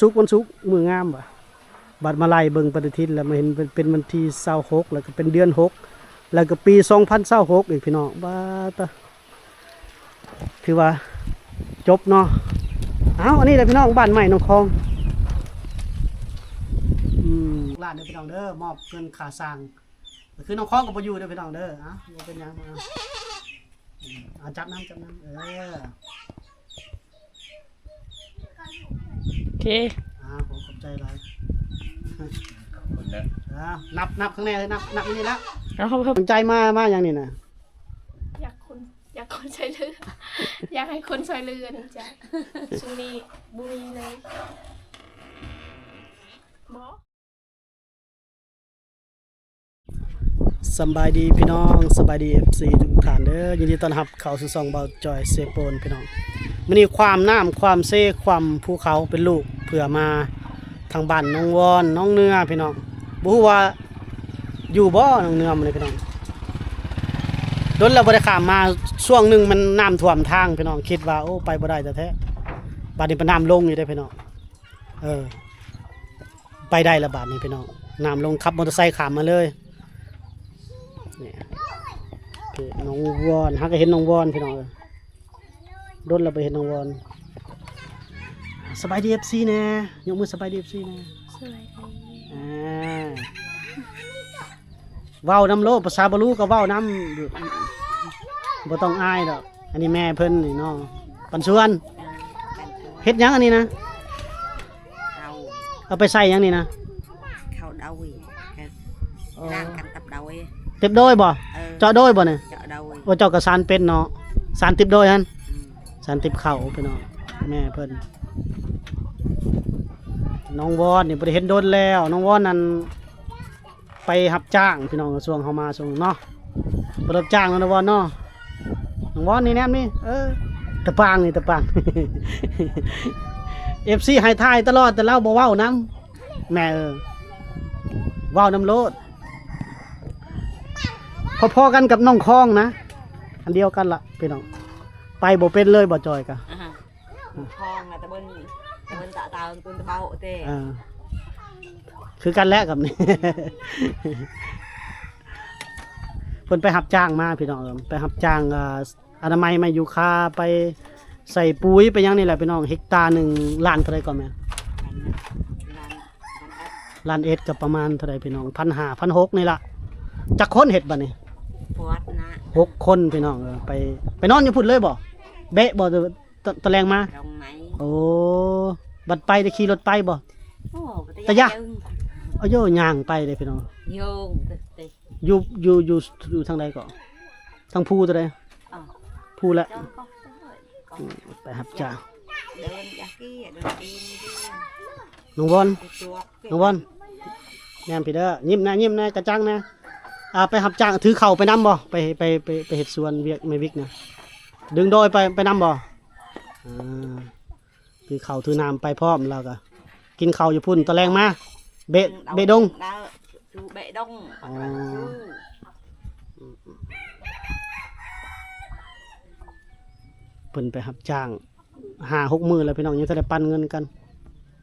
ສຸກ ວັນສຸກ ມື້ງາມວ່າ ບັດມາໄລ່ເບິ່ງປະຕິທິນແລ້ວ ມາເຫັນເປັນ ເປັນວັນທີຊາວຫົກ ແລ້ວກໍເປັນເດືອນຫົກ ແລ້ວກໍປີສອງພັນຊາວຫົກອີກ ພີ່ນ້ອງ. ບາດຕະ ຖືວ່າຈົບເນາະ. ເອົາ ອັນນີ້ແຫຼະ ພີ່ນ້ອງ ບ້ານໃໝ່ໜອງຄອງ. ອືມ ຫຼານເດີ ພີ່ນ້ອງເດີ ມອບເງິນຄ່າສ້າງ ຄືໜອງຄອງກໍບໍ່ຢູ່ເດີ ພີ່ນ້ອງເດີ. ເອົາ ບໍ່ເປັນຫຍັງ ເອົາ ຈັບນຳ ຈັບນຳ ເອີ. ໂອເຄ ອ່າ ໂຫ ຂອບໃຈຫຼາຍ ຂອບຄຸນເດີ. ອ່າ ນັບ ນັບຂ້າງໃນເລີຍ ນັບ ນັບຢູ່ນີ້ລະ. ເອົາ ຂອບໃຈ. ມາ ມາຫຍັງນີ້ນະ? ຢາກຄົນ ຢາກຄົນຊ່ວຍເຫຼືອ ຢາກໃຫ້ຄົນຊ່ວຍເຫຼືອນີ້ຈ້ະ. ຊ່ວງນີ້ບໍ່ມີເລີຍ ບໍ່. ສຳບາຍດີພີ່ນ້ອງ ສະບາຍດີ ເອັຟຊີ ທຸກທ່ານເດີ ຍິນດີຕ້ອນຮັບເຂົ້າສູ່ຊ່ອງບ່າວຈ່ອຍເຊໂປນ ພີ່ນ້ອງ. ມື້ນີ້ຂ້າມນ້ຳ ຂ້າມເຊ ຂ້າມພູເຂົາເປັນລູກ ເພື່ອມາທາງບ້ານໜອງວອນ ໜອງເໜືອ ພີ່ນ້ອງ. ບໍ່ຮູ້ວ່າຢູ່ບໍ່ໜອງເໜືອມື້ນີ້ ພີ່ນ້ອງ. ດົນແລ້ວບໍ່ໄດ້ຂ້າມມາ ຊ່ວງໜຶ່ງມັນນ້ຳຖ້ວມທາງ ພີ່ນ້ອງ ຄິດວ່າ ໂອ້ ໄປບໍ່ໄດ້ແທ້ໆ. ບາດນີ້ປະນ້ຳລົງຢູ່ເດ້ ພີ່ນ້ອງ. ເອີ ໄປໄດ້ລະບາດນີ້ພີ່ນ້ອງ ນ້ຳລົງ ຂັບມໍເຕີໄຊຂ້າມມາເລີຍ. ນີ້ ໜອງວອນ ຫາກະເຫັນໜອງວອນພີ່ນ້ອງເອີຍ ດົນແລ້ວໄປເຫັນໜອງວອນ. ສະບາຍດີ ເອັຟຊີ ແດ່ ຍົກມືສະບາຍດີ ເອັຟຊີ ແດ່. ສະບາຍດີ ອ່າ. ເວົ້ານຳໂລດ ພາສາບາລູກໍເວົ້ານຳ ບໍ່ຕ້ອງອາຍດອກ. ອັນນີ້ແມ່ເພິ່ນນີ້ເນາະ ປັນຊວນ. ເຮັດຫຍັງອັນນີ້ນະ? ເອົາ ເອົາໄປໃສ່ຫຍັງນີ້ນະ? ເຂົ້າໂດຍ ອໍ ລ້າງກັນຕັບໂດຍ. ຕິບໂດຍບໍ່? ເອີ ເຈາະໂດຍບໍ່ນີ້? ເຈາະໂດຍ. ໂອ້ ເຈົ້າກໍສານເປັນເນາະ ສານຕິບໂດຍຫັ້ນ. ອືມ ສານຕິບເຂົ້າພີ່ນ້ອງ ແມ່ເພິ່ນ. ນ້ອງວອນນີ້ບໍ່ໄດ້ເຫັນດົນແລ້ວ ນ້ອງວອນນັ້ນ ໄປຮັບຈ້າງພີ່ນ້ອງ ຊ່ວງເຮົາມາຊ່ວງເນາະ ໄປຮັບຈ້າງເນາະ ນ້ອງວອນເນາະ. ນ້ອງວອນນີ້ແນມນີ້ ເອີ ຕາປາງນີ້ ຕາປາງ ເອັຟຊີ ໃຫ້ຖ່າຍຕະຫຼອດ ແຕ່ລາວບໍ່ເວົ້ານຳ ແມ່ເອີຍ ເວົ້ານຳໂລດ. ພໍໆກັນກັບໜອງຄອງນະ ອັນດຽວກັນລະພີ່ນ້ອງ. ໄປບໍ່ເປັນເລີຍ ບ່າວຈ່ອຍກະ ອ່າຮະ ຄອງນະ ຕະບົນ ຕະບົນຕະເຕົາ ຕະບົນຕະເບົາເຕ. ອ່າ ຄືກັນແຫຼະກັບນີ້ ເພິ່ນໄປຮັບຈ້າງມາພີ່ນ້ອງ ໄປຮັບຈ້າງ ອາ ອະນາໄມມາຢູ່ຄ່າ ໄປໃສ່ປຸຍໄປຫຍັງນີ້ແຫຼະພີ່ນ້ອງ. ເຮັກຕາໜຶ່ງລ້ານເທົ່າໃດກໍແມ່? ລ້ານ ລ້ານເອັດ ກໍປະມານເທົ່າໃດພີ່ນ້ອງ? ພັນຫ້າ ພັນຫົກນີ້ລະ. ຈັກຄົນເຮັດບັດນີ້? ຫົກຄົນພີ່ນ້ອງ. ເອີ ໄປ ໄປນອນຢູ່ພຸ້ນເລີຍບໍ່? ເບະບໍ່? ຕະ ຕະແລງມາ? ໂອ້ ບັດໄປໄດ້ຂີ່ລົດໄປບໍ່? ໂອ້ ຕະຍະ ເອົາໂຍ ຍ່າງໄປເດ້ພີ່ນ້ອງ. ຢູ່ ຢູ່ ຢູ່ ຢູ່ທາງໃດເກາະ? ທາງພູຕົວໃດ? ພູແຫຼະ. ໄປຮັບຈ້າງ ນ້ອງວອນ ນ້ອງວອນ ແນມພີ້ເດີ ຍິ້ມແດ່ ຍິ້ມແດ່ ກະຈັງແດ່. ອ່າ ໄປຮັບຈ້າງ ຖືເຂົ້າໄປນຳບໍ່? ໄປ ໄປ ໄປ ໄປເຮັດສວນວຽກແມ່ວິກນະ ດຶງໂດຍໄປ ໄປນຳບໍ່? ອ່າ ຖືເຂົ້າຖືນ້ຳໄປພ້ອມ ແລ້ວກະກິນເຂົ້າຢູ່ພຸ້ນ ຕອນແລງມາ ເບະ ເບະດົງ ເບະດົງ. ອໍ ເພິ່ນໄປຮັບຈ້າງຫ້າຫົກມື້ແລ້ວພີ່ນ້ອງ ຍັງບໍ່ທັນໄດ້ປັນເງິນກັນ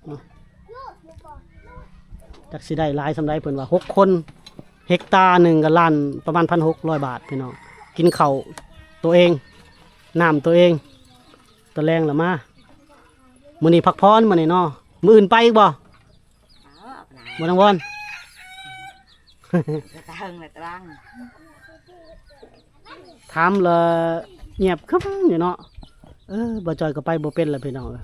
ເນາະ. ຈັກຊິໄດ້ຫຼາຍສ່ຳໃດ ເພິ່ນວ່າຫົກຄົນ ເຮັກຕາໜຶ່ງກໍລ້ານ ປະມານພັນຫົກຮ້ອຍບາດພີ່ນ້ອງ. ກິນເຂົ້າໂຕເອງ ນ້ຳໂຕເອງ ຕອນແລງລະມາ. ມື້ນີ້ພັກຜ່ອນມື້ນີ້ເນາະ ມື້ອື່ນໄປອີກບໍ່? ບໍ່ ນ້ອງວອນ ຖາມລະງຽບຄຶມຢູ່ເນາະ. ເອີ ບ່າວຈ່ອຍກໍໄປບໍ່ເປັນລະພີ່ນ້ອງເອີຍ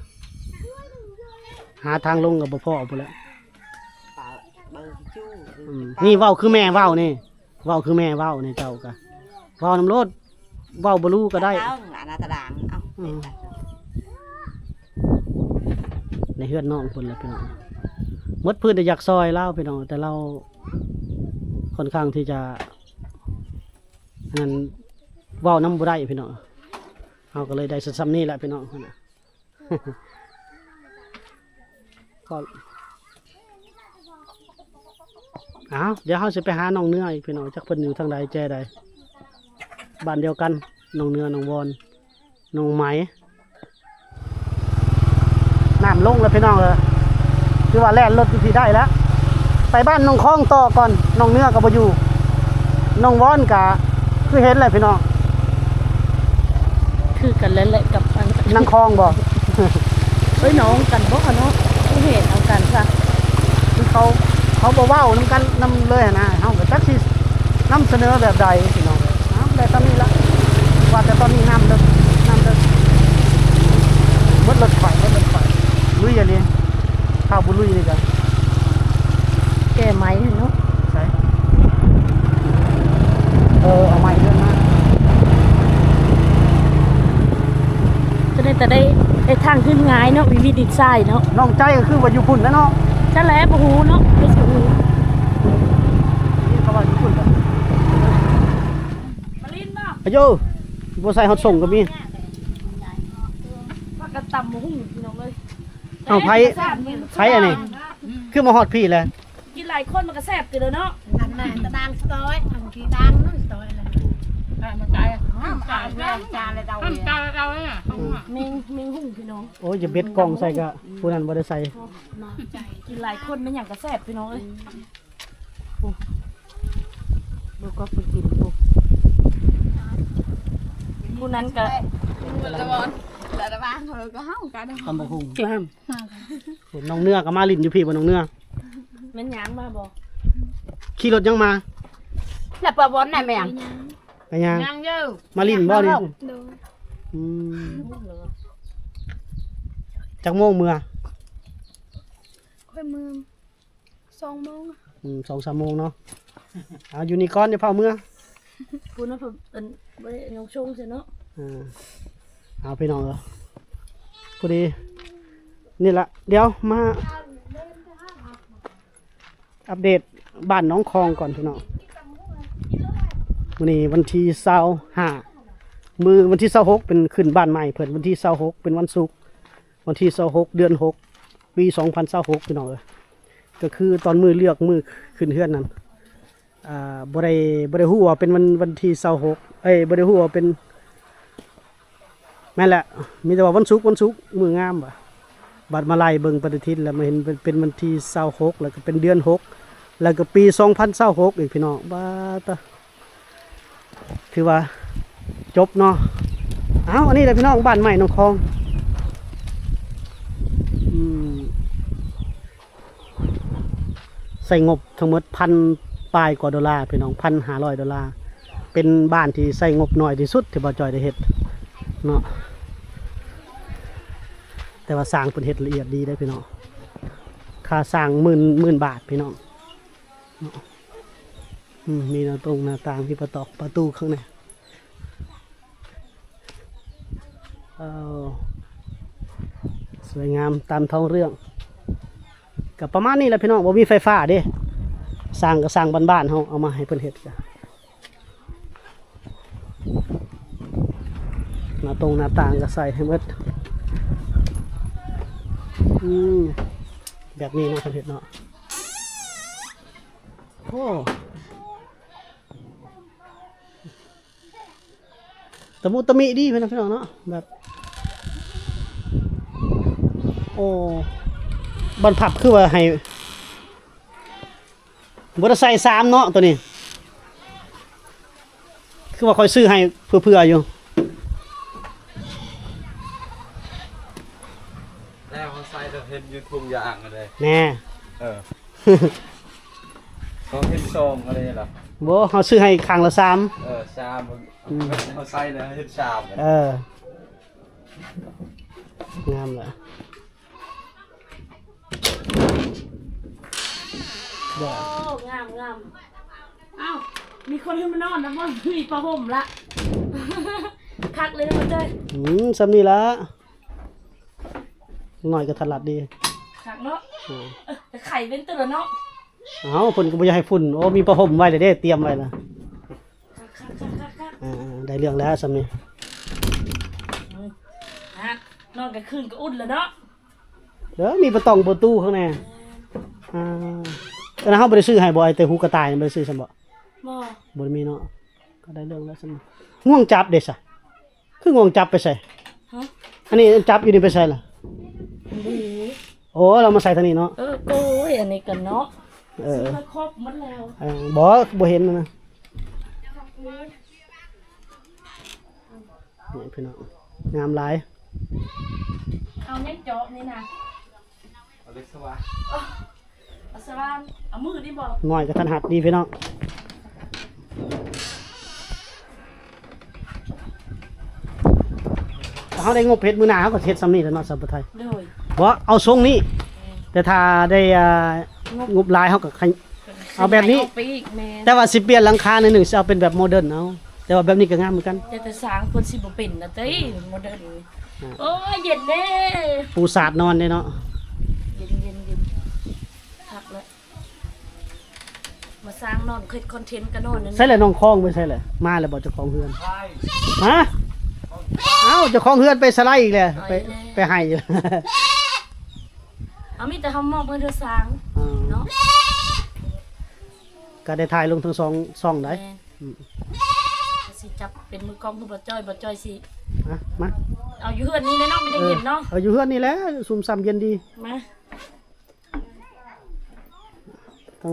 ຫາທາງລົງກໍບໍ່ພໍ້ພຸ້ນແຫຼະ. ອືມ ນີ້ເວົ້າຄືແມ່ເວົ້ານີ້ ເວົ້າຄືແມ່ເວົ້ານີ້ ເຈົ້າກະເວົ້ານຳໂລດ ເວົ້າບໍ່ຮູ້ກໍໄດ້. ອືມ ໃນເຮືອນນ້ອງເພິ່ນລະພີ່ນ້ອງ ໝົດພື້ນແຕ່ຢາກຊ່ອຍລາວພີ່ນ້ອງ ແຕ່ລາວຄ່ອນຂ້າງທີ່ຈະ ອັນນັ້ນ ເວົ້ານຳບໍ່ໄດ້ພີ່ນ້ອງ. ເຮົາກໍເລີຍໄດ້ສ່ຳນີ້ແຫຼະພີ່ນ້ອງ. ກໍ ອ້າວ ດຽວເຮົາຊິໄປຫານ້ອງເໜືອອີກພີ່ນ້ອງ ຈັກເພິ່ນຢູ່ທາງໃດແຈໃດ ບ້ານດຽວກັນ ນ້ອງເໜືອ ນ້ອງວອນ ນ້ອງໄໝ. ນ້ຳລົງແລ້ວພີ່ນ້ອງເອີຍ ຖືວ່າແລ່ນລົດຢູ່ພີ້ໄດ້ແລ້ວ ໄປບ້ານໜອງຄອງຕໍ່ກ່ອນ. ໜອງເໜືອກໍບໍ່ຢູ່ ໜອງວອນກໍຄືເຫັນແຫຼະພີ່ນ້ອງ ຄືກັນແຫຼະກັບອັນ ນາງຄອງບໍ່? ເອີຍ ນ້ອງກັນບໍ່ເນາະ ຄືເຫັນເອົາກັນຊະ ຄືເຂົາ ເຂົາບໍ່ເວົ້ານຳກັນນຳເລີຍຫັ້ນນະ ເຮົາກໍຈັກຊິນຳສະເໜີແບບໃດພີ່ນ້ອງ. ເອົາ ໄດ້ສ່ຳນີ້ລະ ວ່າແຕ່ຕອນນີ້ນ້ຳເລິກ ນ້ຳເລິກ ໝົດລົດໄຟ ໝົດລົດໄຟ ລຸຍອີ່ຫຼີ. ຖ້າບໍ່ລຸຍນີ້ກະແກ້ໄມ້ເນາະ ໃສ ເອີ ເອົາໄມ້ເດີນມາ ຈະໄດ້ ຈະໄດ້ ໄດ້ທາງຂຶ້ນງ່າຍເນາະ ມີວິດດິນຊາຍເນາະ. ນ້ອງໃຈກໍຄືວ່າຢູ່ພຸ້ນແຫຼະເນາະ ຈັກແຫຼະ ບໍ່ຮູ້ເນາະ ບໍ່ຮູ້ ເຂົາວ່າຢູ່ພຸ້ນແຫຼະ ມາຫຼິ້ນບໍ່? ອາໂຍ ບໍ່ໃສ່ຮອດສົ່ງກໍມີ ພາກັນຕຳບັກຫຸ່ງພີ່ນ້ອງເອີຍ. ເອົາ ໃຜ ໃຜອັນນີ້ ຄືມາຮອດພີ້ແລ້ວ? ກິນຫຼາຍຄົນມັນກໍແຊບຕິລະເນາະ. ອັນນັ້ນຕະດາງສະຕອຍ ອັນຂີ້ດາງນັ້ນສະຕອຍລະ ອ່າ ມັນຕາຍ ອ່າ ຈານລະເອົາ ເອົາ ເອົາ ເອົາ ອືມ ແມງ ແມງຫຸ່ງພີ່ນ້ອງ. ໂອ້ຍ ຢ່າເບັດກ້ອງໃສ່ກະຜູ້ນັ້ນບໍ່ໄດ້ໃສ່. ກິນຫຼາຍຄົນແມ່ນຫຍັງກໍແຊບພີ່ນ້ອງເອີຍ. ບໍ່ກໍໄປກິນຜູ້ ຜູ້ນັ້ນກໍລະວອນ ລະວາງເຂົາກໍເຮົາກັນ ຕຳບັກຫຸ່ງ ນ້ອງເໜືອກໍມາຫຼິ້ນຢູ່ພີ້ບໍ່ ນ້ອງເໜືອ? ແມ່ນຍ່າງມາບໍ່? ຂີ່ລົດຫຍັງມາ? ແລ້ວປາວອນນະແມ່ນຫຍັງ? ໄປຫຍັງ? ຍັງຢູ່ ມາຫຼິ້ນບໍ່ນີ້? ໂດຍ ອືມ ຈັກໂມງເມືອ? ຂ້ອຍເມືອ ສອງໂມງ ອືມ ສອງສາມໂມງເນາະ. ເອົາ ຢູ່ນີ້ກ່ອນ ຢ່າຟ້າວເມືອ ພຸ້ນນະ ເພິ່ນ ເອີ້ນ ບໍ່ໄດ້ຍົງຊົງຊະເນາະ. ເອີ ເອົາ ພີ່ນ້ອງເອີຍ ພໍດີນີ້ລະ ດຽວມາອັບເດດບ້ານໜອງຄອງກ່ອນ ພີ່ນ້ອງ. ມື້ນີ້ວັນທີຊາວຫ້າ ມື້ວັນທີຊາວຫົກເປັນຂຶ້ນບ້ານໃໝ່ເພິ່ນ ວັນທີຊາວຫົກເປັນວັນສຸກ ວັນທີຊາວຫົກ ເດືອນຫົກ ປີສອງພັນຊາວຫົກ ພີ່ນ້ອງເອີຍ. ກໍຄືຕອນມື້ເລືອກ ມື້ຂຶ້ນເຮືອນນັ້ນ ອ່າ ບໍ່ໄດ້ ບໍ່ໄດ້ຮູ້ວ່າເປັນວັນ ວັນທີຊາວຫົກ ເອີຍ ບໍ່ໄດ້ຮູ້ວ່າເປັນ ແມ່ນແຫຼະ ມີແຕ່ວ່າວັນສຸກ ວັນສຸກ ມື້ງາມວ່າ. ບັດມາໄລ່ເບິ່ງປະຕິທິນແລ້ວ ມາເຫັນເປັນ ເປັນວັນທີຊາວຫົກ ແລ້ວກໍເປັນເດືອນຫົກ ແລ້ວກໍປີສອງພັນຊາວຫົກອີກ ພີ່ນ້ອງ. ບາດ ຖືວ່າຈົບເນາະ. ເອົາ ອັນນີ້ແຫຼະ ພີ່ນ້ອງ ບ້ານໃໝ່ໜອງຄອງ ອືມ ໃຊ້ງົບທັງໝົດພັນປາຍກວ່າໂດລາ ພີ່ນ້ອງ ພັນຫ້າຮ້ອຍໂດລາ. ເປັນບ້ານທີ່ໃຊ້ງົບໜ້ອຍທີ່ສຸດທີ່ບ່າວຈ້ອຍໄດ້ເຮັດເນາະ ແຕ່ວ່າຊ່າງເພິ່ນເຮັດລະອຽດດີເດ້ ພີ່ນ້ອງ. ຄ່າຊ່າງໝື່ນ ໝື່ນບາດ ພີ່ນ້ອງ. ເນາະ ອືມ ມີໜ້າຕົງໜ້າຕ່າງ ມີປະຕອກປະຕູຂ້າງໃນ. ເອົາ ສວຍງາມຕາມທ້ອງເລື່ອງ ກໍປະມານນີ້ແຫຼະ ພີ່ນ້ອງ. ບໍ່ມີໄຟຟ້າເດ້ ສ້າງກໍສ້າງບ້ານໆ ເຮົາເອົາມາໃຫ້ເພິ່ນເຮັດ. ໜ້າຕົງໜ້າຕ່າງກໍໃສ່ໃຫ້ໝົດ ອືມ ແບບນີ້ເນາະ ເພິ່ນເຮັດເນາະ. ໂອ້ ຕະມຸຕະມິດີພີ່ນ້ອງເນາະ ແບບ ໂອ້ ບັນພັບຄືວ່າໃຫ້ ບໍ່ໄດ້ໃສ່ສາມເນາະ ໂຕນີ້ ຄືວ່າຂ້ອຍຊື້ໃຫ້ເພື່ອໆຢູ່. ແລ້ວເຮົາໃສ່ແລ້ວເຫັນຢູ່ທຸງຢາງຫັ້ນເດ້ ແນ່ ເອີ ເຮົາເຫັນສອງຫັ້ນເດ້ລະ. ບໍ່ ເຮົາຊື້ໃຫ້ຂ້າງລະສາມ ເອີ ສາມ ອືມ ເຮົາໃສ່ແລ້ວເຫັນສາມ ເອີ ງາມລະ. ໂອ້ ງາມໆ. ອ້າວ ມີຄົນຂຶ້ນມານອນນຳບໍ່? ມີຜ້າຫົ່ມລະ ຄັກເລີຍເນາະເຈົ້ຍ. ອືມ ສ່ຳນີ້ລະ ໜ້ອຍກໍຖະຫຼັດດີ ຄັກເນາະ. ອືມ ເອີ ແຕ່ໄຂ້ເປັນຕົວເນາະ. ເອົ້າ ເພິ່ນກໍບໍ່ຢາກໃຫ້ຝຸ່ນ. ໂອ້ ມີຜ້າຫົ່ມໄວ້ແລ້ວເດ້ ຕຽມໄວ້ລະ. ຄັກໆໆໆ ອ່າ ໄດ້ເລື່ອງແລ້ວສ່ຳນີ້. ອືມ ນອນກາງຄືນກໍອຸ່ນແລ້ວເນາະ. ເອີ ມີປະຕອງປະຕູຂ້າງໃນ. ອ່າ ອັນນັ້ນເຮົາບໍ່ໄດ້ຊື້ໃຫ້ບໍ່? ໄອ້ແຕ່ຫູກະຕ່າຍບໍ່ໄດ້ຊື້ຊ້ຳບໍ່? ບໍ່ ບໍ່ໄດ້ມີເນາະ. ກໍໄດ້ເລື່ອງແລ້ວຊັ້ນ. ງວງຈັບເດ້ຊະ? ຄືງວງຈັບໄປໃສ? ຮະ? ອັນນີ້ຈັບຢູ່ນີ້ໄປໃສລະ? ບໍ່ຮູ້. ໂອ້ ລາວມາໃສ່ທາງນີ້ເນາະ. ເອີ ໂອ້ຍ ອັນນີ້ກໍເນາະ ເອີ ຊື້ມາຄົບໝົດແລ້ວ. ເອີ ບໍ່ ບໍ່ເຫັນນະ. ນີ້ພີ່ນ້ອງ ງາມຫຼາຍ. ເອົາຫຍັງເຈາະນີ້ນະ? ເອົາເຫຼັກສະຫວ່ານ ເອົາສະຫວ່ານ ເອົາມືນີ້ບໍ່? ນ້ອຍກະທັນຫັດດີພີ່ນ້ອງ. ເຮົາໄດ້ງົບເຮັດມື້ໜ້າ ເຮົາກໍເຮັດຊ່ຳນີ້ແຫຼະເນາະ ສາວຜູ້ໄທ. ໂດຍ ບໍ່ ເອົາຊົງນີ້ ແຕ່ຖ້າໄດ້ ອ່າ ງົບ ງົບຫຼາຍ ເຮົາກໍຂະ ເອົາແບບນີ້ ເອົາໄປອີກ. ແມ່ນ ແຕ່ວ່າຊິປ່ຽນຫຼັງຄາໜ້ອຍໜຶ່ງ ຊິເອົາເປັນແບບໂມເດີນເອົາ ແຕ່ວ່າແບບນີ້ກໍງາມຄືກັນ. ແຕ່ ແຕ່ຊ່າງເພິ່ນຊິບໍ່ເປັນນະຕິ ໂມເດີນ. ອ່າ ໂອ້ຍ ເຢັນເດ້ ປູສາດນອນເດ້ເນາະ. ເຢັນໆໆ ຄັກແລ້ວ. ມາສ້າງນອນ ເຮັດຄອນເທັນກໍນອນນັ້ນ. ໃສລະ ນ້ອງຄອງໄປໃສລະ? ມາແລ້ວບໍ່ ເຈົ້າຂອງເຮືອນ? ຮະ? ເອົ້າ ເຈົ້າຂອງເຮືອນໄປສະໄລອີກແລ້ວ ໄປ ໄປໃຫ້ຢູ່. ເອົາ ມີແຕ່ເຮົາມອບໃຫ້ເທື່ອສ້າງ ອ່າ ເນາະ. ກໍໄດ້ຖ່າຍລົງທັງສອງຊ່ອງໄດ໋. ແມ່ນ ອືມ ຊິຈັບເປັນມືກ້ອງຄືບໍ່ຈ້ອຍ ບໍ່ຈ້ອຍຊິ ມາ ມາ ເອົາຢູ່ເຮືອນນີ້ແຫຼະເນາະ ມັນຈັ່ງເຢັນເນາະ. ເອີ ເອົາຢູ່ເຮືອນນີ້ແຫຼະ ຊຸ່ມຊ່ຳເຢັນດີ. ມາ ທັງ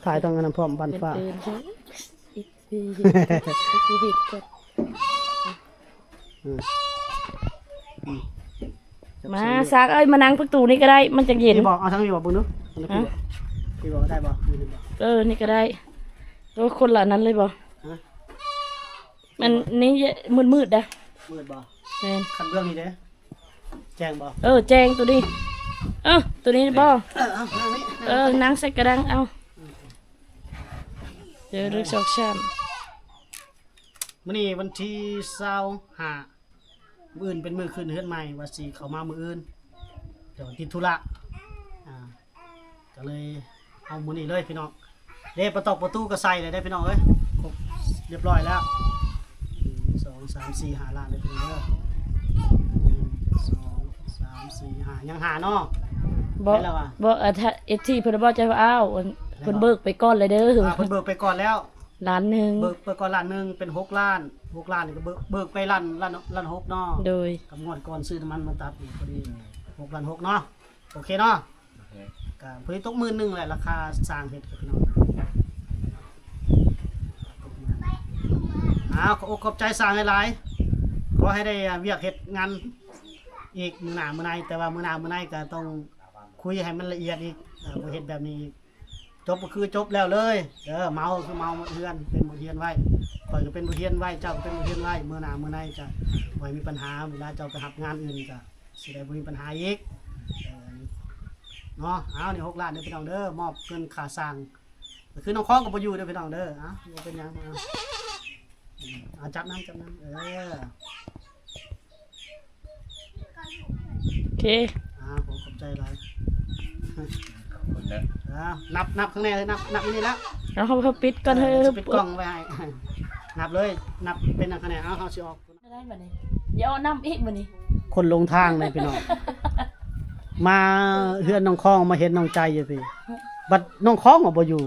ຖ່າຍທັງອັນນັ້ນພ້ອມ ບັ້ນຟ້າ. ມາ ສາກເອີຍ ມານັ່ງປະຕູນີ້ກໍໄດ້ ມັນຈັ່ງເຢັນ. ນີ້ບໍ່ ເອົາທາງນີ້ບໍ່ ເບິ່ງດູ. ນີ້ບໍ່ ໄດ້ບໍ່? ເອີ ນີ້ກໍໄດ້. ໂອ້ ຄົນລະອັນນັ້ນເລີຍບໍ່? ມັນນີ້ມືດໆ ດະ. ມືດບໍ່? ແມ່ນ. ຄັນເບື້ອງນີ້ເດ້? ແຈ້ງບໍ່? ເອີ ແຈ້ງໂຕນີ້. ເອີ ໂຕນີ້ບໍ່? ເອີ ເອົາ ນັ່ງນີ້ ເອີ ນັ່ງໃສ່ກະດັງເອົາ. ເດີ ໜຶ່ງ ສອງ ສາມ. ມື້ນີ້ວັນທີຊາວຫ້າ ມື້ອື່ນເປັນມື້ຂຶ້ນເຮືອນໃໝ່ ວ່າຊິເຂົ້າມາມື້ອື່ນ ແຕ່ວ່າຕິດທຸລະ ອ່າ ກໍເລີຍເອົາມື້ນີ້ເລີຍພີ່ນ້ອງ. ເດ້ ປະຕອກປະຕູກໍໃສ່ແລ້ວເດ້ພີ່ນ້ອງເອີຍ ຄົບຮຽບຮ້ອຍແລ້ວ. ໜຶ່ງ ສອງ ສາມ ສີ່ ຫ້າ ລ້ານເດີພີ່ນ້ອງເດີ. ໜຶ່ງ ສອງ ສາມ ສີ່ ຫ້າ ຍັງຫ້າເນາະ. ບໍ່ ບໍ່ ເອີ ຖ້າ ເອັຟຊີ ເພິ່ນບອກຈະເອົາ ເພິ່ນເບີກໄປກ່ອນແລ້ວເດີ. ອ່າ ເພິ່ນເບີກໄປກ່ອນແລ້ວ ລ້ານໜຶ່ງ ເບີກ ເບີກໄປກ່ອນລ້ານໜຶ່ງ ເປັນຫົກລ້ານ ຫົກລ້ານນີ້ກໍເບີກ ເບີກໄປລ້ານ ລ້ານ ລ້ານຫົກເນາະ. ໂດຍ ກັບງວດກ່ອນຊື້ນ້ຳມັນມາຕັດນີ້ ພໍດີຫົກລ້ານຫົກເນາະ. ໂອເຄເນາະ. ໂອເຄ ກໍພໍດີຕົກໝື່ນໜຶ່ງແຫຼະ ລາຄາຊ່າງເຮັດກັບພີ່ນ້ອງ. ອ້າວ ຂອບອົກຂອບໃຈຊ່າງຫຼາຍໆ ຂໍໃຫ້ໄດ້ວຽກເຮັດງານອີກມື້ໜ້າມື້ໃນ ແຕ່ວ່າມື້ໜ້າມື້ໃນກໍຕ້ອງຄຸຍໃຫ້ມັນລະອຽດອີກ ເອີ ບໍ່ເຮັດແບບນີ້ອີກ. ຈົບກໍຄືຈົບແລ້ວເລີຍເດີ ເມົາກໍຄືເມົາໝົດເຮືອນ ເປັນບົດຮຽນໄວ້ ຂ້ອຍກໍເປັນບົດຮຽນໄວ້ ເຈົ້າກໍເປັນບົດຮຽນໄວ້ ມື້ໜ້າມື້ໃນຈະບໍ່ໃຫ້ມີບັນຫາ ເວລາເຈົ້າໄປຮັບງານອື່ນກໍຊິໄດ້ບໍ່ມີບັນຫາອີກ ເອີ ເນາະ. ເອົາ ນີ້ຫົກລ້ານເດີພີ່ນ້ອງເດີ ມອບເງິນຄ່າສ້າງ ກໍຄືນ້ອງຄອງກໍບໍ່ຢູ່ເດີພີ່ນ້ອງເດີ. ເອົາ ບໍ່ເປັນຫຍັງ ເອົາ ເອົາ ຈັບນຳ ຈັບນຳ ເອີ. ໂອເຄ ອ່າ ຂໍຂອບໃຈຫຼາຍ. ຂອບຄຸນເດີ. ອ່າ ນັບ ນັບຂ້າງໃນເລີຍ ນັບ ນັບຢູ່ນີ້ລະ. ເອົາ ເຮົາ ເຮົາປິດກ່ອນ ເອີ ເຮີ ຊິປິດກ້ອງໄວ້ໃຫ້. ນັບເລີຍ ນັບເປັນຫຍັງຄະແນນ. ເອົາ ເຮົາຊິອອກ ໄດ້ບັດນີ້ ຢ່າເອົານຳອີກບັດນີ້. ຄົນຫຼົງທາງເລີຍພີ່ນ້ອງ ມາເຮືອນນ້ອງຄອງ ມາເຫັນນ້ອງໃຈຢູ່ພີ້ ບັດນ້ອງຄອງກໍບໍ່ຢູ່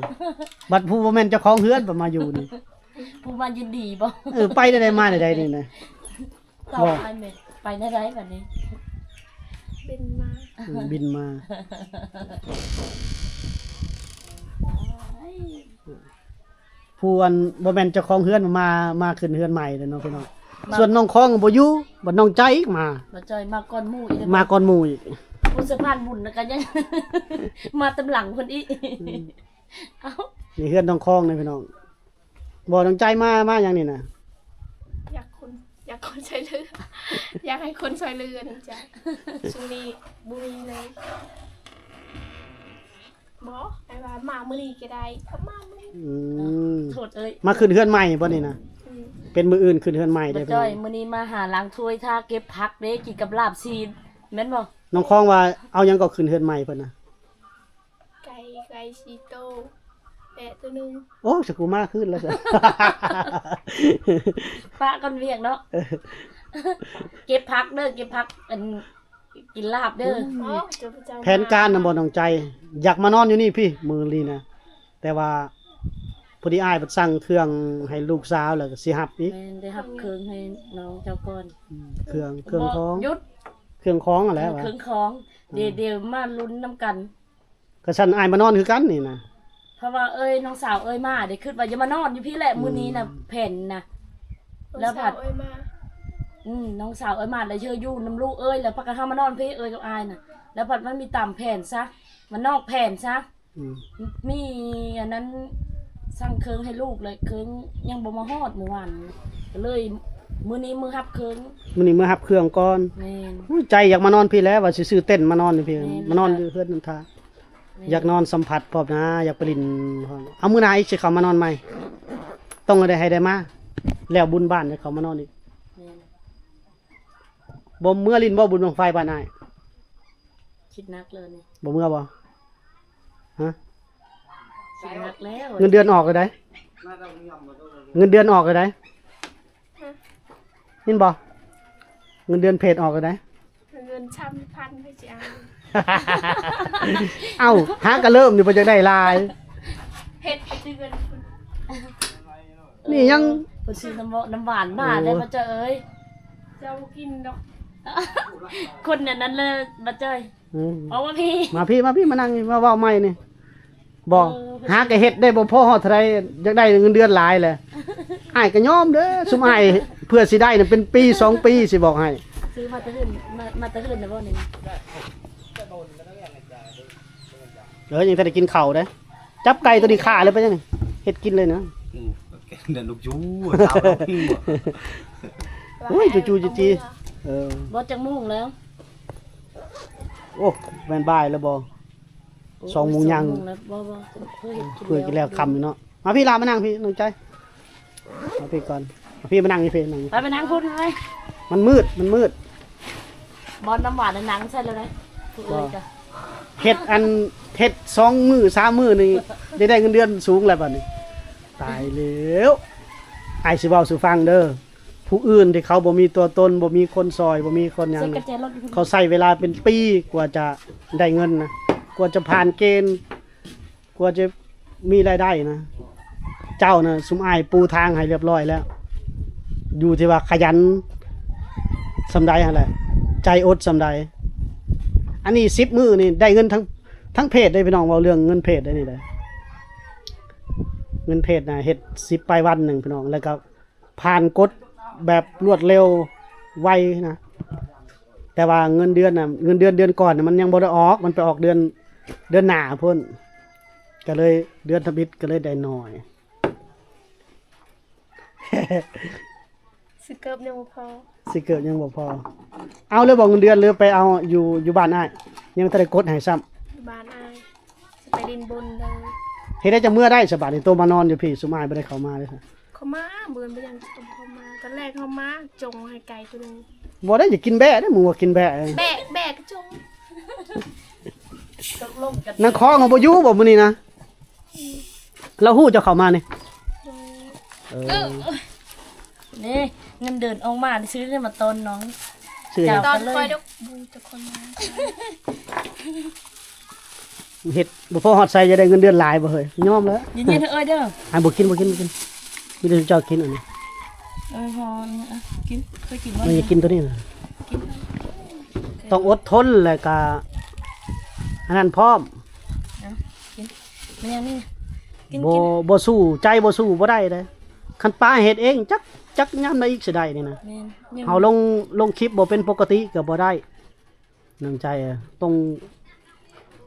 ບັດຜູ້ບໍ່ແມ່ນເຈົ້າຂອງເຮືອນໄປມາຢູ່ນີ້ ຜູ້ມາຍິນດີບໍ່? ເອີ ໄປແນວໃດມາແນວໃດນີ້ນະ? ຕອບໄປແມ່ ໄປແນວໃດບັດນີ້? ບິນມາ ເອີ ບິນມາ. ຜູ້ອັນບໍ່ແມ່ນເຈົ້າຂອງເຮືອນມາ ມາຂຶ້ນເຮືອນໃໝ່ເດ້ເນາະພີ່ນ້ອງ. ມາ ສ່ວນນ້ອງຄອງບໍ່ຢູ່ ບັດນ້ອງໃຈອີກມາ ບໍ່ຈ່ອຍ ມາກ່ອນໝູ່ອີກ ມາກ່ອນໝູ່ອີກ. ຜູ້ສະພານບຸນນະກະຍັງມາຕາມຫຼັງເພິ່ນອີກ. ອືມ ເອົ້າ ນີ້ເຮືອນນ້ອງຄອງເດ້ພີ່ນ້ອງ. ບໍ່ ນ້ອງໃຈມາ ມາຫຍັງນີ້ນະ? ຢາກຄົນ ຢາກຄົນຊ່ວຍເຫຼືອ ຢາກໃຫ້ຄົນຊ່ວຍເຫຼືອນະຈະ ຊ່ວງນີ້ບໍ່ມີເລີຍ. ບໍ່ ແປວ່າມາມື້ນີ້ກໍໄດ້ ກໍມາມື້ນີ້. ອືມ ໂທດເອີຍ ມາຂຶ້ນເຮືອນໃໝ່ບໍ່ນີ້ນະ? ອືມ ເປັນມື້ອື່ນຂຶ້ນເຮືອນໃໝ່ເດ້. ບໍ່ຈ່ອຍ ມື້ນີ້ມາຫາລ້າງຖ້ວຍ ຖ້າເກັບຜັກເດ້ ກິນກັບລາບຊີ້ນ ແມ່ນບໍ່? ນ້ອງຄອງວ່າເອົາຫຍັງກໍຂຶ້ນເຮືອນໃໝ່ເພິ່ນນະ? ໄກ່ ໄກ່ສີ່ໂຕ ແປະໂຕໜຶ່ງ. ໂອ້ ສະກູມາຄືນແລ້ວ ປະກ່ອນວຽກເນາະ. ເກັບຜັກເດີ ເກັບຜັກ ອັນ ກິນລາບເດີ. ອືມ ໂອ້ ເຈົ້າພະເຈົ້າ ແຜນການນະບໍ່ນ້ອງໃຈ ຢາກມານອນຢູ່ນີ້ພີ້ມື້ນີ້ນະ ແຕ່ວ່າພໍດີອ້າຍເພິ່ນສັ່ງເຄື່ອງໃຫ້ລູກສາວ ແລ້ວກໍຊິຮັບອີກ. ແມ່ນ ໄດ້ຮັບເຄື່ອງໃຫ້ນ້ອງເຈົ້າກ່ອນ. ອືມ ເຄື່ອງ ເຄື່ອງຂອງ ເຄື່ອງຂອງຫັ້ນແຫຼະ ເຄື່ອງຂອງ ເດ ເດມາລຸ້ນນຳກັນ. ກະຊັ້ນອ້າຍມານອນຄືກັນນີ້ນະ ເພາະວ່າເອີຍ ນ້ອງສາວເອີຍມາເດ ຄິດວ່າຈະມານອນຢູ່ພີ້ແຫຼະ ອືມ ມື້ນີ້ນະ ແຜນນະ ແລ້ວພັດ ນ້ອງສາວເອີຍມາ ອືມ ນ້ອງສາວເອີຍມາ ແລ້ວເຊີຢູ່ນຳລູກເອີຍ ແລ້ວພັດກະເຮົາມານອນພີ້ ເອີຍກັບອ້າຍນະ ແລ້ວພັດມັນມີຕາມແຜນຊະ ມັນນອກແຜນຊະ. ອືມ ມີອັນນັ້ນສັ່ງເຄື່ອງໃຫ້ລູກ ແລະເຄື່ອງຍັງບໍ່ມາຮອດມື້ວານນີ້ ກະເລີຍມື້ນີ້ມື້ຮັບເຄື່ອງ ມື້ນີ້ມື້ຮັບເຄື່ອງກ່ອນ. ແມ່ນ ໂອ້ຍ ໃຈຢາກມານອນພີ້ແຫຼະ ວ່າຊິຊື້ເຕັນມານອນຢູ່ພີ້ ແມ່ນ ມານອນຢູ່ເຮືອນນຳທ່າ. ແມ່ນ ຢາກນອນສຳຜັດພ້ອມນະ ຢາກໄປຫຼິ້ນພ້ອມ. ເອົາ ມື້ໜ້າອີກຊິເຂົ້າມານອນໃໝ່ ຕ້ອງໄດ້ໃຫ້ໄດ້ມາ ແລ້ວບຸນບ້ານໄດ້ເຂົ້າມານອນອີກ. ແມ່ນ ບໍ່ເມືອຫຼິ້ນບໍ່ ບຸນບັ້ງໄຟບ້ານອ້າຍ? ຄິດໜັກເລີຍນີ້ ບໍ່ເມືອບໍ່? ຮະ? ຄິດໜັກແລ້ວ ເງິນເດືອນອອກແລ້ວໃດ໋ ເງິນເດືອນອອກແລ້ວໃດ໋. ຮະ? ຍິນບໍ່? ເງິນເດືອນເພຈອອກແລ້ວໃດ໋. ເງິນສາມສິບພັນໃຜຊິເອົາ? ເອົ້າ ຫາກະເລີ່ມນີ້ບໍ່ຢາກໄດ້ຫຼາຍ ເຮັດເດືອນ ນີ້ຍັງ ເພິ່ນຊື້ນ້ຳ ນ້ຳຫວານມາແລ້ວ ໂອ້ ບໍ່ເຈີເອີຍ ເຈົ້າບໍ່ກິນດອກ ຄົນອັນນັ້ນເລີຍບໍ່ເຈີ. ອືມ ເອົາມາພີ້ ມາພີ້ ມາພີ້ ມານັ່ງນີ້ ມາເວົ້າໃໝ່ນີ້. ບໍ່ ເອີ ຫາກະເຮັດໄດ້ບໍ່ພໍຮອດເທົ່າໃດ ຢາກໄດ້ເງິນເດືອນຫຼາຍແຫຼະ ອ້າຍກະຍອມເດີ ຊຸມອ້າຍເພື່ອຊິໄດ້ນະ ເປັນປີສອງປີ ຊິບອກໃຫ້. ຊື້ມາແຕ່ເຮືອນ ມາ ມາແຕ່ເຮືອນນະບໍ່ນີ້? ເອີ ຍັງທັນໄດ້ກິນເຂົ້າເດ້. ຈັບໄກ່ໂຕນີ້ຂ້າເລີຍໄປຈັ່ງນີ້ ເຮັດກິນເລີຍນະ. ອືມ ນັ້ນລູກຢູ່ ໂອ້ຍ ຈູ່ໆຈີໆ ເອີ ບໍ່ ຈັກໂມງແລ້ວ? ໂອ້ ແມ່ນບ່າຍແລ້ວບໍ່? ໂອ້ ສອງໂມງຍັງ ສອງໂມງແລ້ວ ບໍ່ ບໍ່ ເພື່ອເຮັດກິນ ເພື່ອກິນແລ້ວຄ່ຳຢູ່ເນາະ. ມາພີ້ຫຼ້າ ມານັ່ງພີ້ ນ້ອງໃຈ ມາພີ້ກ່ອນ ມາພີ້ ມານັ່ງຢູ່ພີ້ ນັ່ງຢູ່ ໄປ ໄປນັ່ງພຸ້ນໄປ. ມັນມືດ ມັນມືດ ບ່ອນນ້ຳຫວານນັ້ນນັ່ງໃສ່ແລ້ວໄດ໋ ຜູ້ເອີຍກະ ເຮັດອັນ ເຮັດສອງມື້ສາມມື້ນີ້ ໄດ້ ໄດ້ເງິນເດືອນສູງແລ້ວບາດນີ້. ຕາຍແລ້ວ ອ້າຍຊິເວົ້າສູ່ຟັງເດີ ຜູ້ອື່ນທີ່ເຂົາບໍ່ມີຕົວຕົນ ບໍ່ມີຄົນຊ່ອຍ ບໍ່ມີຄົນຫຍັງນະ ເຂົາໃຊ້ເວລາເປັນປີກວ່າຈະໄດ້ເງິນນະ ກວ່າຈະຜ່ານເກນ ກວ່າຈະມີລາຍໄດ້ນະ. ເຈົ້ານະ ຊຸມອ້າຍປູທາງໃຫ້ລຽບລ້ອຍແລ້ວ ຢູ່ທີ່ວ່າຂະຫຍັນສ່ຳໃດຫັ້ນແຫຼະ ໃຈອົດສ່ຳໃດ. ອັນນີ້ສິບມື້ນີ້ໄດ້ເງິນທັງ ທັງເພຈເດ້ພີ່ນ້ອງ ເວົ້າເລື່ອງເງິນເພຈໄດ້ນີ້ເດ້. ເງິນເພຈນະ ເຮັດສິບປາຍວັນໜຶ່ງພີ່ນ້ອງ ແລ້ວກໍຜ່ານກົດແບບລວດເລັວໄວນະ. ແຕ່ວ່າເງິນເດືອນນະ ເງິນເດືອນເດືອນກ່ອນນະ ມັນຍັງບໍ່ໄດ້ອອກ ມັນໄປອອກເດືອນ ເດືອນໜ້າພຸ້ນ ກໍເລີຍເດືອນທຳອິດກໍເລີຍໄດ້ໜ້ອຍ. ຊື້ເກີບຍັງບໍ່ພໍ ຊື້ເກີບຍັງບໍ່ພໍ. ເອົາເລີຍບໍ່ເງິນເດືອນ ຫຼືໄປເອົາຢູ່ ຢູ່ບ້ານອ້າຍ? ຍັງບໍ່ທັນໄດ້ກົດໃຫ້ຊ້ຳ ຢູ່ບ້ານອ້າຍ ຊິໄປຫຼິ້ນບຸນເດີ. ເຮັດໄດ້ຈັ່ງເມືອໄດ້ສະບາດນີ້ ໂຕມານອນຢູ່ພີ້ ຊຸມອ້າຍບໍ່ໄດ້ເຂົ້າມາເລີຍ. ເຂົາມາ ເບິ່ງໄປຍັງຕົວເຂົາມາ ຕອນແລກເຮົາມາ ຈົ່ງໃຫ້ໄກ່ໂຕໜຶ່ງ. ບໍ່ໄດ້ ຢາກກິນແບ້ເດ້ ໝູວ່າກິນແບ້ ແບ້ ແບ້ກະຈົ່ງ. ນັ່ງຄອງເຮົາບໍ່ຢູ່ບໍ່ມື້ນີ້ນະ? ລາວຮູ້ເຈົ້າເຂົ້າມານີ້. ເອີ ເອີ ນີ້ເງິນເດືອນອອກມາ ຊື້ໄດ້ມາຕອນນ້ອງ ຊື້ໃຫ້ ຕອນຂ້ອຍດອກ ບໍ່ຈັກຄົນມາ. ເຮັດບໍ່ພໍຮອດໃສ ຢາກໄດ້ເງິນເດືອນຫຼາຍບໍ່ເຮີ້ຍ? ຍອມແລ້ວ ເຢັນໆເອີຍເດີ. ອ່າ ບໍ່ກິນ ບໍ່ກິນ ບໍ່ກິນ ມີແຕ່ເຈົ້າກິນອັນນີ້. ເອີຍ ພໍນີ້ ອ່ະ ກິນ ເຄີຍກິນບໍ່? ມັນຢາກກິນໂຕນີ້ນະ ກິນ ຕ້ອງອົດທົນ ແລ້ວກະອັນນັ້ນພ້ອມ. ເອົາ ກິນ ມັນຍັງນີ້ ກິນ ບໍ່ ກິນ ບໍ່ສູ້ ໃຈບໍ່ສູ້ບໍ່ໄດ້ເດ້. ຄັນປ້າເຮັດເອງ ຈັກ ຈັກຍາມໃດອີກຊິໄດ້ນີ້ນະ. ແມ່ນ ເຮົາລົງ ລົງຄລິບບໍ່ເປັນປົກກະຕິກໍບໍ່ໄດ້. ນ້ຳໃຈ ຕ້ອງ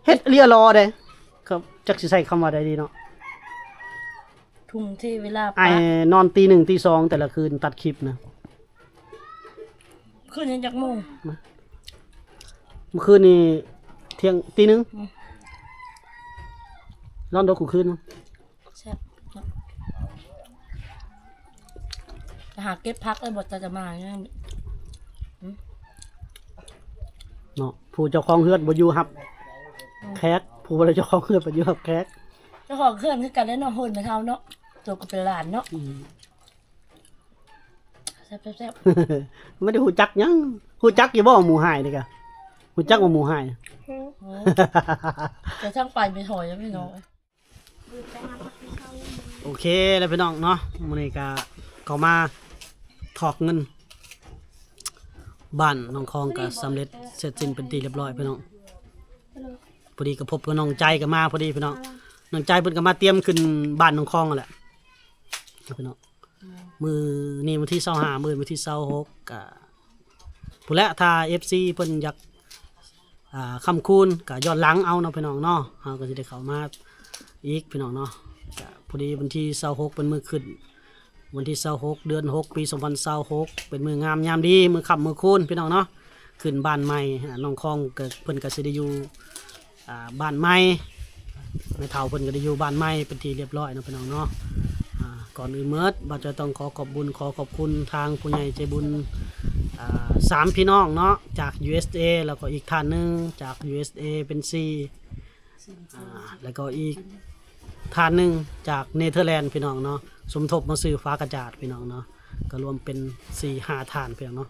ເຮັດເລຍລໍເດ້ ເຂົາຈັກຊິໃຊ້ຄຳວ່າໃດດີເນາະ. ທຸ່ມເທເວລາ ອ້າຍ ປະ ນອນຕີໜຶ່ງຕີສອງແຕ່ລະຄືນຕັດຄລິບນະ. ຄືນນີ້ຈັກໂມງ? ມາ ມື້ຄືນນີ້ທ່ຽງ ຕີໜຶ່ງ. ອືມ ນອນດົກຄູ່ຄືນ. ແຊບເນາະ ໄປຫາເກັບຜັກເອີຍ ບໍ່ຈະ ຈະມາເນາະ. ອືມ ເນາະ ຜູ້ເຈົ້າຂອງເຮືອນບໍ່ຢູ່ຮັບ ອືມ ແຂກ ຜູ້ບໍ່ໄດ້ເຈົ້າຂອງເຮືອນບໍ່ຢູ່ຮັບແຂກ. ເຈົ້າຂອງເຮືອນຄືກັນເດ້ເນາະ ໂຫຍແມ່ເຖົ້າເນາະ ຕົວກໍເປັນຫຼານເນາະ. ອືມ ແຊບໆໆ ບໍ່ໄດ້ຮູ້ຈັກຫຍັງ. ຮູ້ຈັກຢູ່ບໍ່ໝູ່ຮ້າຍນີ້ກະ? ຮູ້ຈັກບໍ່ໝູ່ຮ້າຍ? ອືມ ແຕ່ທາງໄປໄປຖອຍແລ້ວພີ່ນ້ອງ. ໂອເຄແລ້ວພີ່ນ້ອງເນາະ ມື້ນີ້ກະເຂົ້າມາຖອກເງິນບ້ານໜອງຄອງກະສຳເລັດເສັດສິ້ນເປັນທີ່ລຽບຮ້ອຍພີ່ນ້ອງ. ພໍດີກໍພົບກັບນ້ອງໃຈກໍມາພໍດີພີ່ນ້ອງ. ນ້ອງໃຈເພິ່ນກໍມາຕຽມຂຶ້ນບ້ານໜອງຄອງຫັ້ນແຫຼະພີ່ນ້ອງ. ມື້ນີ້ວັນທີຊາວຫ້າ ມື້ອື່ນວັນທີຊາວຫົກ ກໍ ພຸ້ນແຫຼະ ຖ້າເອັຟຊີເພິ່ນຢາກ ອ່າ ຄ້ຳຄູນກໍຍ້ອນຫຼັງເອົາເນາະພີ່ນ້ອງເນາະ, ເຮົາກໍຊິໄດ້ເຂົ້າມາອີກພີ່ນ້ອງເນາະ. ກໍພໍດີວັນທີຊາວຫົກເປັນມື້ຂຶ້ນ ວັນທີຊາວຫົກ ເດືອນຫົກ ປີສອງພັນຊາວຫົກ ເປັນມື້ງາມຍາມດີ ມື້ຄ້ຳມື້ຄູນພີ່ນ້ອງເນາະ. ຂຶ້ນບ້ານໃໝ່ ອ່າ ນ້ອງຄອງກໍ ເພິ່ນກໍຊິໄດ້ຢູ່ ອ່າ ບ້ານໃໝ່, ແມ່ເຖົ້າເພິ່ນກໍໄດ້ຢູ່ບ້ານໃໝ່ເປັນທີ່ຮຽບຮ້ອຍເນາະພີ່ນ້ອງເນາະ. ອ່າ ກ່ອນອື່ນໝົດ ບ່າວຈ້ອຍຕ້ອງຂໍຂອບບຸນ ຂໍຂອບຄຸນທາງຜູ້ໃຫຍ່ໃຈບຸນ ອ່າ ສາມພີ່ນ້ອງເນາະ ຈາກ ຢູເອສເອ ແລ້ວກໍອີກທ່ານໜຶ່ງຈາກ ຢູເອສເອ ເປັນສີ່ ອ່າ ແລ້ວກໍອີກທ່ານໜຶ່ງຈາກເນເທີແລນພີ່ນ້ອງເນາະ, ສົມທົບມາຊື້ຝາກະຈາດພີ່ນ້ອງເນາະ. ກໍລວມເປັນສີ່ຫ້າທ່ານພີ່ນ້ອງເນາະ.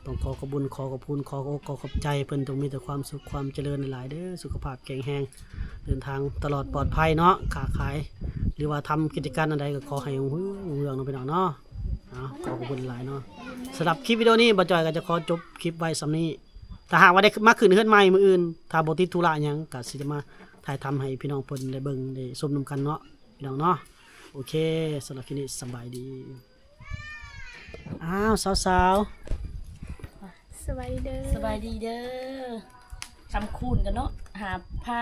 ຕ້ອງຂໍຂອບບຸນ ຂໍຂອບຄຸນ ຂໍອົກຂໍຂອບໃຈເພິ່ນ, ຈົ່ງມີແຕ່ຄວາມສຸກຄວາມຈະເລີນຫຼາຍໆເດີ, ສຸຂະພາບແຂງແຮງ, ເດີນທາງຕະຫຼອດປອດໄພເນາະ, ຄ້າຂາຍ ຫຼືວ່າທຳກິດຈະການອັນໃດກໍຂໍໃຫ້ຮຸ່ງເຮືອງເນາະພີ່ນ້ອງເນາະ. ເອົາ ຂໍຂອບຄຸນຫຼາຍເນາະ. ສຳລັບຄລິບວິດີໂອນີ້ ບ່າວຈ້ອຍກໍຈະຂໍຈົບຄລິບໄວ້ສ່ຳນີ້. ຖ້າຫາກວ່າໄດ້ມາຂຶ້ນເຮືອນໃໝ່ມື້ອື່ນ ຖ້າບໍ່ຕິດທຸລະຫຍັງ ກໍຊິໄດ້ມາຖ່າຍທຳໃຫ້ພີ່ນ້ອງເພິ່ນໄດ້ເບິ່ງໄດ້ຊົມນຳກັນເນາະ ພີ່ນ້ອງເນາະ. ໂອເຄ ສຳລັບຄລິບນີ້ສະບາຍດີ. ອ້າວ ສາວໆ ສະບາຍດີເດີ ສະບາຍດີເດີ. ຄຳຄູນກັນເນາະ ຫາພາ